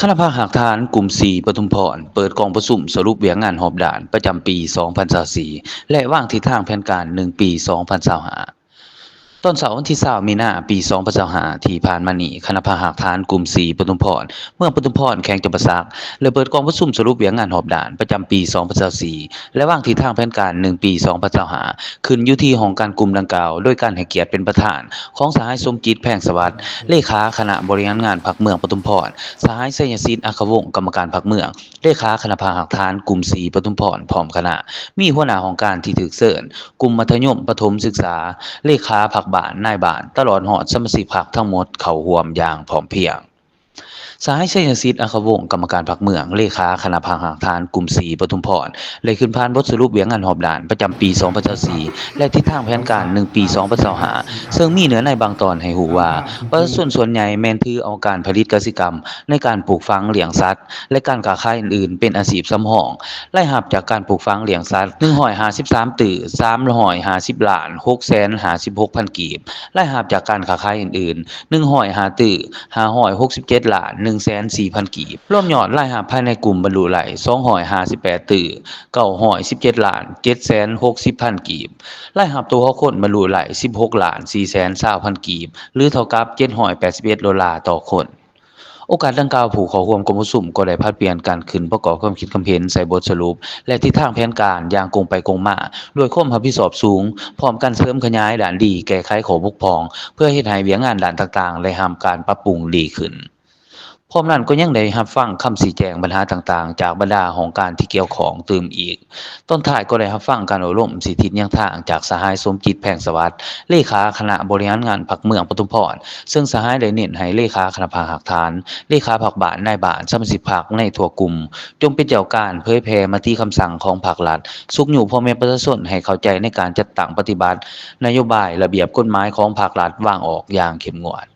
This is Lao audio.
ຄະນະພັກຮາກຖານກຸ່ມສີ່ປະທຸມພອນ ເປີດກອງປະຊຸມສະຫຼຸບວຽກງານຮອບດ້ານປະຈຳປີສອງພັນຊາວສີ່ ແລະ ວາງທິດທາງແຜນການໜຶ່ງປີສອງພັນຊາວຫ້າ. ຕອນເຊົ້າວັນທີຊາວ ມີນາ ປີສອງພັນຊາວຫ້າ ທີ່ຜ່ານມານີ້, ຄະນະພັກຮາກຖານກຸ່ມສີ່ປະທຸມພອນ ເມືອງປະທຸມພອນ ແຂວງຈຳປາສັກ ໄດ້ເປີດກອງປະຊຸມສະຫຼຸບວຽກງານຮອບດ້ານປະຈຳປີສອງພັນຊາວສີ່ ແລະ ວາງທິດທາງແຜນການໜຶ່ງປີສອງພັນຊາວຫ້າ ຂຶ້ນຢູ່ທີ່ຫ້ອງການກຸ່ມດັ່ງກ່າວ ໂດຍການໃຫ້ກຽດເປັນປະທານຂອງສະຫາຍ ສົມຈິດ ແພງສະຫວັດ ເລຂາຄະນະບໍລິຫານງານພັກເມືອງປະທຸມພອນ, ສະຫາຍ ໄຊຍະສິດ ອັກຂະວົງ ກຳມະການພັກເມືອງ ເລຂາຄະນະພັກຮາກຖານກຸ່ມສີ່ປະທຸມພອນ ພ້ອມຄະນະ, ມີຫົວໜ້າຫ້ອງການທີ່ຖືກເຊີນ, ກຸ່ມມັດທະຍົມປະຖົມສຶກສາ, ເລຂາພັກບ້ານ, ນາຍບ້ານ, ຕະຫຼອດຮອດສະມາຊິກພັກທັງໝົດເຂົ້າຮ່ວມຢ່າງພ້ອມພຽງ. ສະຫາຍ ໄຊຍະສິດ ອັກຂະວົງ ກຳມະການພັກເມືອງ ເລຂາຄະນະພັກຮາກຖານກຸ່ມສີ່ປະທຸມພອນ ໄດ້ຂຶ້ນຜ່ານບົດສະຫຼຸບວຽກງານຮອບດ້ານປະຈຳປີສອງພັນຊາວສີ່ ແລະ ທິດທາງແຜນການໜຶ່ງປີສອງພັນຊາວຫ້າ ເຊິ່ງມີເນື້ອໃນບາງຕອນໃຫ້ຮູ້ວ່າ ປະຊາຊົນສ່ວນໃຫຍ່ແມ່ນຖືເອົາການຜະລິດກະສິກຳໃນການປູກຝັງລ້ຽງສັດ ແລະ ການຄ້າຂາຍອື່ນໆເປັນອາຊີບສຳຮອງ. ລາຍຮັບຈາກການປູກຝັງລ້ຽງສັດ ໜຶ່ງຮ້ອຍຫ້າສິບສາມຕື້ ສາມຮ້ອຍຫ້າສິບລ້ານ ຫົກແສນຫ້າສິບຫົກພັນກີບ, ລາຍຮັບຈາກການຄ້າຂາຍອື່ນໆ ໜຶ່ງຮ້ອຍຫ້າຕື້ ຫ້າຮ້ອຍຫົກສິບເຈັດລ້ານ ໜຶ່ງແສນສີ່ພັນກີບ, ລວມຍອດລາຍຮັບພາຍໃນກຸ່ມບັນລຸໄດ້ ສອງຮ້ອຍຫ້າສິບແປດຕື້ ເກົ້າຮ້ອຍສິບເຈັດລ້ານ ເຈັດແສນຫົກສິບພັນກີບ, ລາຍຮັບຕົວບຸກຄົນບັນລຸໄດ້ ສິບຫົກລ້ານ ສີ່ແສນຊາວພັນກີບ ຫຼື ເທົ່າກັບ ເຈັດຮ້ອຍແປດສິບເອັດໂດລາຕໍ່ຄົນ. ໂອກາດດັ່ງກ່າວ, ຜູ້ເຂົ້າຮ່ວມກອງປະຊຸມກໍໄດ້ຜັດປ່ຽນກັນຂຶ້ນປະກອບຄວາມຄິດຄຳເຫັນໃສ່ບົດສະຫຼຸບ ແລະ ທິດທາງແຜນການຢ່າງກົງໄປກົງມາ ດ້ວຍຄວາມຮັບຜິດຊອບສູງ, ພ້ອມກັນເສີມຂະຫຍາຍດ້ານດີ, ແກ້ໄຂຂໍ້ບົກຜ່ອງ ເພື່ອເຮັດໃຫ້ວຽກງານດ້ານຕ່າງໆໄດ້ຮັບການປັບປຸງດີຂຶ້ນ. ພ້ອມນັ້ນກໍຍັງໄດ້ຮັບຟັງຄຳຊີ້ແຈງບັນຫາຕ່າງໆ ຈາກບັນດາຫ້ອງການທີ່ກ່ຽວຂ້ອງຕື່ມອີກ. ຕອນທ້າຍກໍໄດ້ຮັບຟັງການໂອ້ລົມຊີ້ທິດແຍງທາງຈາກສະຫາຍ ສົມຈິດ ແພງສະຫວັດ ເລຂາຄະນະບໍລິຫານງານພັກເມືອງປະທຸມພອນ, ເຊິ່ງສະຫາຍໄດ້ເນັ້ນໃຫ້ເລຂາຄະນະພັກຮາກຖານ, ເລຂາພັກບ້ານ, ນາຍບ້ານ, ສະມາຊິກພັກໃນທົ່ວກຸ່ມ ຈົ່ງເປັນເຈົ້າການເຜີຍແຜ່ມະຕິຄຳສັ່ງຂອງພັກລັດ, ຊຸກຍູ້ພໍ່ແມ່ປະຊາຊົນໃຫ້ເຂົ້າໃຈໃນການຈັດຕັ້ງປະຕິບັດນະໂຍບາຍ, ລະບຽບ, ກົດໝາຍຂອງພັກລັດວາງອອກຢ່າງເຂັ້ມງວດ.